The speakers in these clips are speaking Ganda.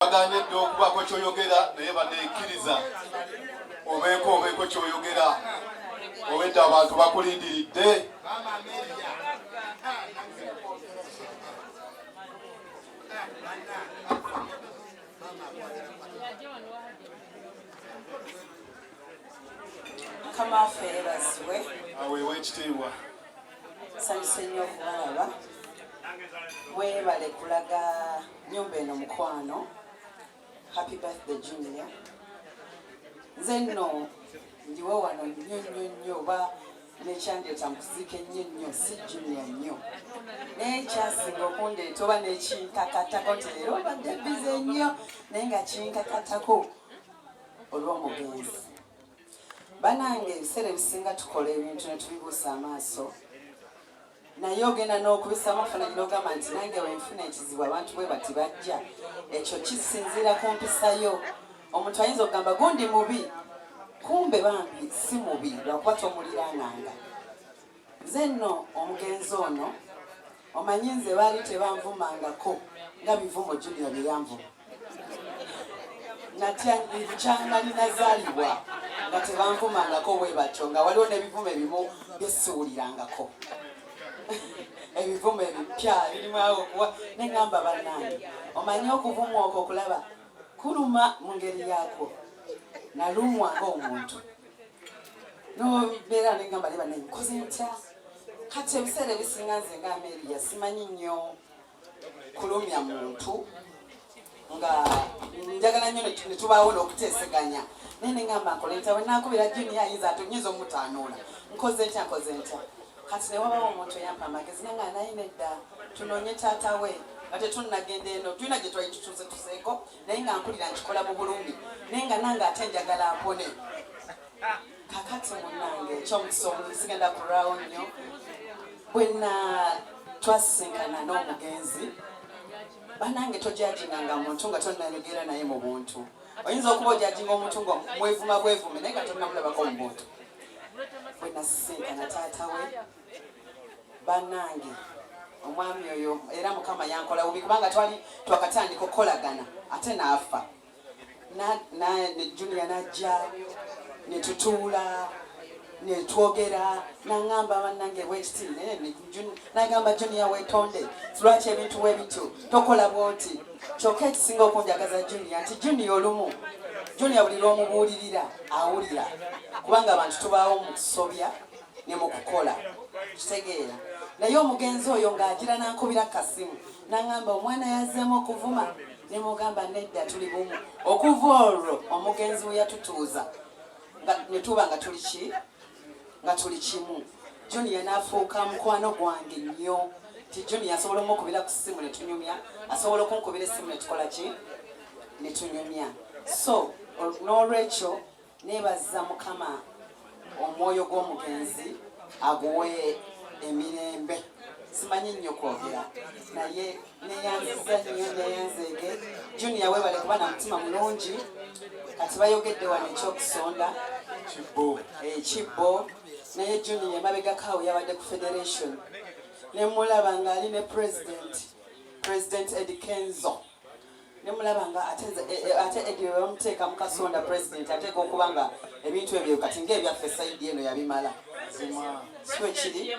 Baganye dda okubaako kyoyogera, naye banekkiriza obeeko kyoyogera. Owedde, abantu bakulindiridde. Mukama waffe yeebazibwe. Aweewa ekitiibwa. Nsanyuse nnyo okubalaba. Mwebale kulaga nyumba eno mukwano. Happy birthday, Junior. Nze nno ndiwo wano nnyo nnyo nnyo, oba nekyandeeta mu kuziika ennyo nnyo si Junior nnyo, naye kyasinga okundeeta oba nekinkakatako nti leero obadde busy nnyo, naye nga kinkakatako olw'omugenzi. Banange, ebiseera ebisinga tukola ebintu ne tubibuusa amaaso, naye ogenda n'okubisamu okufaananyi n'ogamba nti nange wenfuna ekizibu abantu bwe bati bajja. Ekyo kisinziira ku mpisayo. Omuntu ayinza okugamba gundi mubi, kumbe bambi si mubi, lwakuba tomuliraananga. Nze nno omugenzi ono, omanyi nze baali tebanvumangako nga bivumo Junior bye yanvuma. Natya bukyanga ninazaalibwa nga tebanvumangako bwe batyo, nga waliwo n'ebivumo ebimu byesiwulirangako, ebivumo ebipya birimu awo okuwa. Neŋŋamba, bannange, omanyi okuvumwa okwo okulaba kuluma mu ngeri yaakwo. Nalumwa ng'omuntu nobeera neŋŋamba, ne bannange, nkoze ntya? Kati ebiseera ebisinga nze nga Ameria simanyi nnyo kulumya muntu, nga njagala nnyo ne tubaawo n'okuteeseganya, naye neŋŋamba nkole ntya? Bwe naakubira Junior ayinza ate nyinza omutaanuula. Nkoze ntya? Nkoze ntya? Kati ne wabawo omuntu eyampa amagezi nanga, naye nedda, tunoonye taata we nga tetunnagenda eno. Tulina gye twali tutuuse tuseeko, naye nga mpulira nkikola mu bulumi, naye nga nange ate njagala mpone. Kakati munange, ekyomukisa omulungi, sigenda kulwawo nnyo, bwena twasisinkana n'omugenzi. Banange, tojajinganga muntu nga tonnayogera naye mu buntu. Oyinza okuba ojajinga omuntu nga mwevuma bwevume, naye nga tonnamulabako mu buntu. Bwe nasisinkana taata we, bannange, omwami oyo era Mukama yankola bubi, kubanga twali twakatandika okukolagana ate n'afa. Ne Junior najja ne tutuula ne twogera, naŋŋamba, bannange, bwekiti. Nagamba, "Junior, weetonde, lwaki ebintu bwe bityo tokola bwoti?" Kyokka ekisinga okunjagaza Junior nti Junior olumu, Junior buli lw'omubuulirira awulira, kubanga abantu tubaawo mu kusobya ne mu kukola, kitegeera. Naye omugenzi oyo ng'agira n'ankubira kasimu n'aŋŋamba, "Omwana yazzeemu okuvuma." Ne mugamba, "Nedda, tuli bumu." Okuva olwo omugenzi we yatutuuza ne tuba nga tuli ki, nga tuli kimu. Junior n'afuuka mukwano gwange nnyo, ti Junior asobola omukubira ku ssimu ne tunyumya, asobola okunkubira essimu ne tukola ki, ne tunyumya. So n'olwekyo neebaza Mukama, omwoyo gw'omugenzi aguwe emirembe. Simanyi nnyo kwogera, naye neyanziza nnyo, neyanzeege. Junior, webale kuba na mutima mulungi. Kati bayogedde wano ekyokusonda kibbo. Ekibbo. Naye Junior emabegakaawo yabadde ku federation, nemulaba ng'ali ne President Eddie Kenzo, nemulaba nga ate ate Eddie bwe bamuteeka mu kasonda, president ateeka okuba nga ebintu ebyo kati ng'ebyaffe side eno yabimala. Si kiri?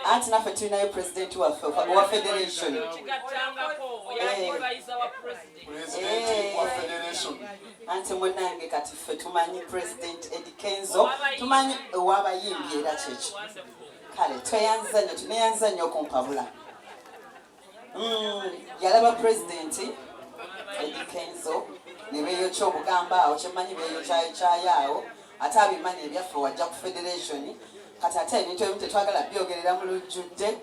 Anti naffe tulinayo president waffe owa federation. President wa federation. Anti munange, kati ffe tumanyi President Eddie Kenzo, tumanyi ow'abayimbi, era kyekyo. Kale tweyanziza nnyo, tuneyanziza nnyo okumpabula. Yalaba President Eddie Kenzo ne beeyokya obugamba awo, kyemmanyi beeyokyayo awo, ate abimanyi ebyaffe wajja ku federation. Kati ate ebintu ebimu tetwagala byogerera mu lujjudde.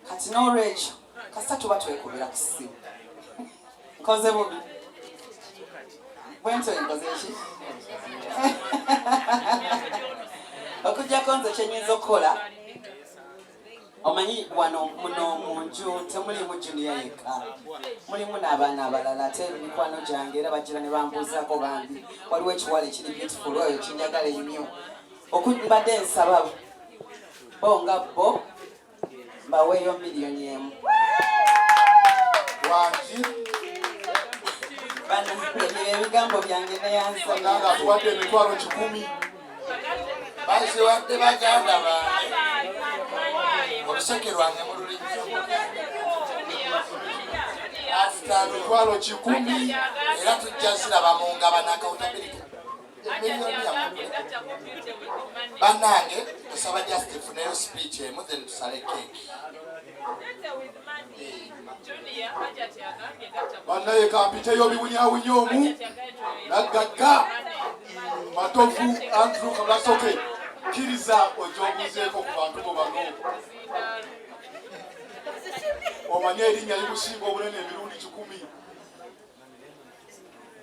Kati n'olwekyo kasita tuba twekubira ku ssimu. Nkoze bubi bwentyo, nkoze ki? Okujjako nze kyenyinza okukola, omanyi wano muno mu nju temulimu Junior yekka, mulimu n'abaana abalala, ate mikwano gyange era bagira ne bambuuzaako. Bambi, waliwo ekiwala ekiri beautiful oyo kinjagala ennyo. Mbadde nsaba bo nga bo mbaweeyo 1 million. Wangi. Banange, bye ebigambo byange. Nange Neyanza. atuwadde 100,000. Baziwadde baganda bange, oluseke lwange mululijjo. 100,000. Era tujja ziraba mu ngabana, accountability, emiliyoni yammwe. Bannange, tusaba just tufuneyo speech emu, then tusale keeki. Bannaye, kampiteyo biwunyawunya omu naggagga Matovu Andrew Kabulasoke. Kkiriza ojja obuuzeeko ku bantu bo bano, omanye erinnya likusinga obunene emirundi 100.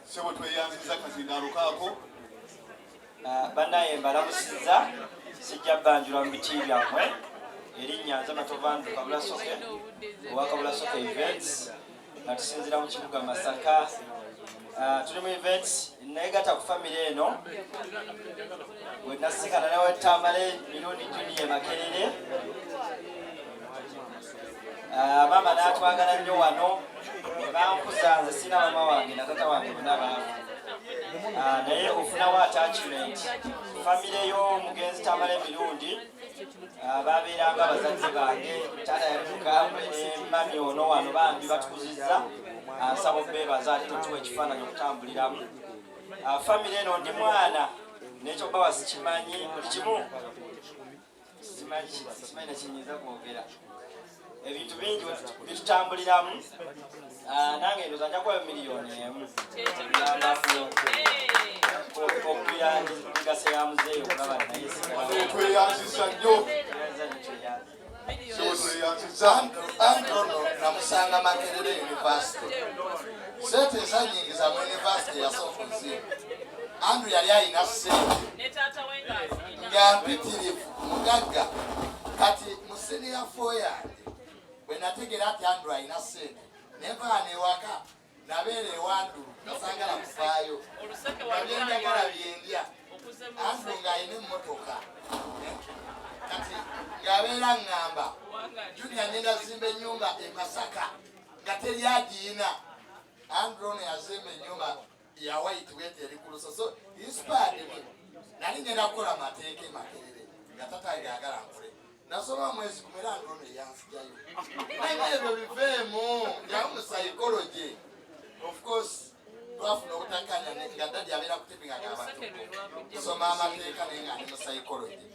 Sebo, tweyanziza kazindaalo kaako. Ah, bannaye, mbalamusiza. Sijja banjula mu biti byammwe. Erinnya nze Matovu Andrew Kabulasoke owa Kabulasoke Events, nga tusinzira mu kibuga Masaka. Ah, tuli mu events. Neegatta ku famire eno bwe nasikana nawe Tamale Mirundi Junior Makerere. Ah, maama n'atwagala nnyo wano bankuza. Nze sina mama wange na tata wange, bonna baafu. Ah, naye ofunawo attachment. Famire y'omugenzi Tamale Mirundi, ah, babeeranga abazadde bange. Taata yali mukambwe ne mami ono wano, bambi batukuzizza. Ah, nsaba obeebaza ate totuwa ekifaananyi okutambuliramu. Ah, famire eno ndi mwana nekyobawa sikimanyi buli kimu, simanyi, simanyi nekinyinza kwogera. Ebintu bingi bitutambuliramu. Ah, nange ndoza nja kuwa 1 million okubira legacy ya muzeeyi okulaba naye. Tweyanziza nnyo. Sebo, tweyanziza. Andrew ono namusanga Makerere University. Sente ezanyingiza mu university yasooka ozimba, Andrew yali alina sente nga mpitirivu, mugagga. Kati mu senior four yange bwe nategeera nti Andrew alina sente, nenvaana ewaka, nabeera ewandulu nasangala kufaayo nga byenjagala byendya. Andrew ng'alina emmotoka. Kati ng'abeera ŋŋamba, "Junior, ngenda zimba ennyumba e Masaka," nga teri agiina. Andrew ono yazimba ennyumba ya white bweti eri ku luso. So inspired me. Nali ngenda kukola mateeka e Makerere nga tatange agala nkole. Nasoma mwezi gumu era Andrew ono eyansijayo. Naye ebyo biveemu, yamu mu psychology. Of course twafuna obutakanya nga daddy abeera ku TV nga gamba kusoma amateeka, naye nga ndi mu psychology.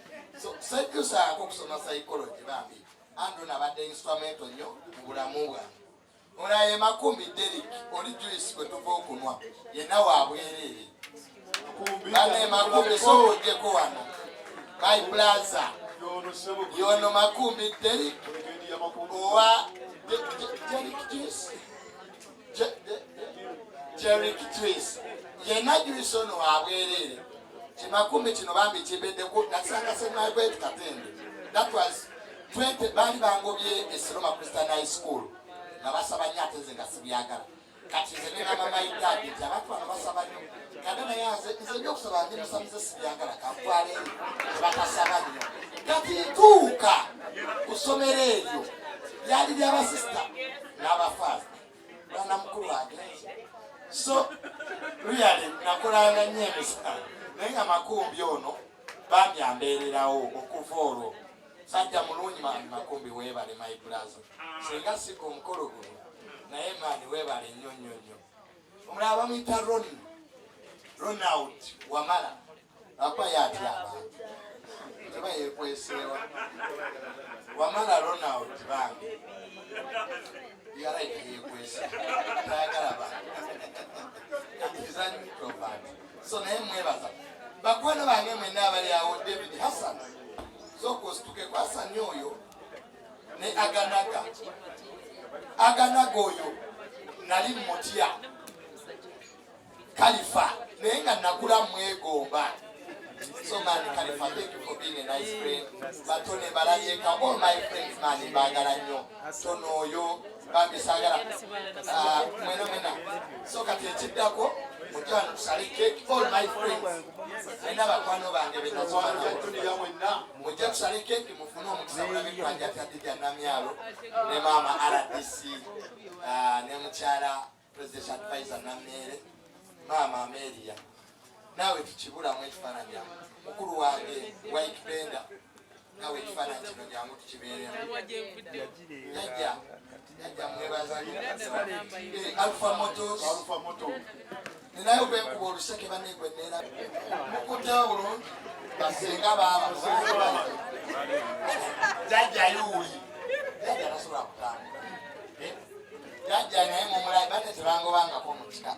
So sejjusaako okusoma psychology. Bambi Andrew nabadde instrumental nnyo mu bulamu bwange. Olala ye Makumbi Derik, oli juice gwe tuva okunwa, yenna wa bwereere. Bane Makumbi, sooka ojjeko wano, my brother. Yono sebo. Yono Makumbi Derik Brigade ya Makumbi. Owa Jerick Juice, Jerick Juice, yenna juice ono wa bwereere. Kimakumbi kino bambi kimbeddeko. Nasanga St Margaret Katende, that was 20. Baali bangobye e Seroma Christian High School nga basaba nnyo, ate nze nga sibyagala. Kati nze negamba my dad nti abantu bano basaba nnyo kade, naye nze ebyokusaba ndi musamize, sibyagala, kantwale tebatasaba nnyo. Kati ntuuka ku ssomero eryo lyali lyabasista n'abafaza, mwana mukulu agenze. So really nakolanga nnyo emisango, naye nga Makumbi ono bambi ambeererawo okuva olwo. Sajja mulungi mani. Makumbi, weebale my brother. Singa sika omukolo guno, naye maani weebale nnyo nnyo nnyo. Omulala bamuyita Roni, Ronald Wamala, akuba ye atya abantu teba yekweseewa. Wamala Ronald bange yalaika yekwese, tayagala bantu, is an introvert. So naye mwebaza bakwano bange mwenna abali awo. David Hassan, sooka osituke ku Hassan oyo ne Aganaga. Aganaga oyo nali mutya Kalifa, naye nga nakula mwegomba. So man Kalifa, thank you for being a nice friend. Batone balabyeka, all my friends, man, mbagala nnyo. Tono oyo bambi sagala. Ah, mwena mwena. So kati ekiddako mujja Mujja wano tusale cake, all my friends. Nalina bakwano bange be nasoma nabo. Mujje tusale cake mufune omukisa mulabe Hajjati Hadija Namyalo ne maama RDC ne mukyala President Advisor Namere, maama Amelia. Naawe tukibulamu ekifaananyi awo. Mukulu wange White Bender, naawe ekifaananyi kino jangu tukibeeremu. Jajja, jajja mwebaza nnyo. Alpha Motors. Alpha Motors. Ninayo gwenkuba oluseke banne gwe neera. Mukuddewo bulungi. Basenga baaba. Jajja yuuli. Jajja tasobola kutambula. Jajja naye mumulabe banne tebangobangako mu kika.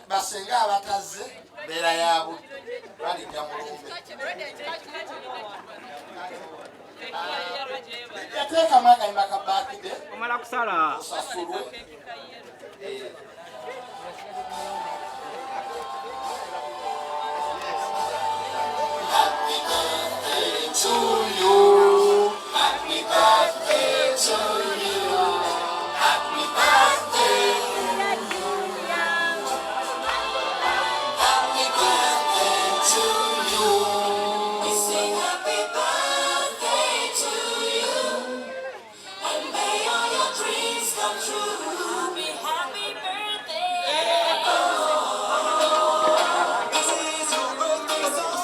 Basenga abatazze mbeera ya budde balijja mu lumbe. Yateekamu akayimba ka birthday. Omala kusala. Osasulwe. Happy birthday to you. Happy birthday to you. Happy birthday. Happy birthday to you. We sing happy birthday to you, and may all your dreams come true. Happy, happy birthday. This is your birthday song.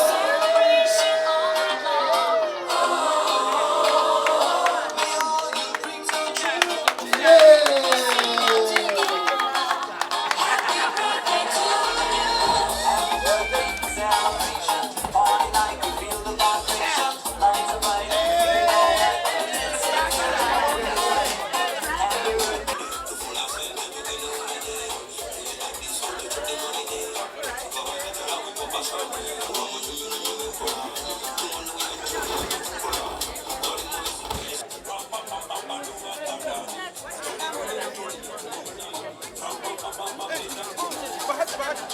Celebration all night long. May all your dreams come true. Together. Happy birthday to you. Celebration, party like we feel the vibration. Lights are bright. Happy birthday.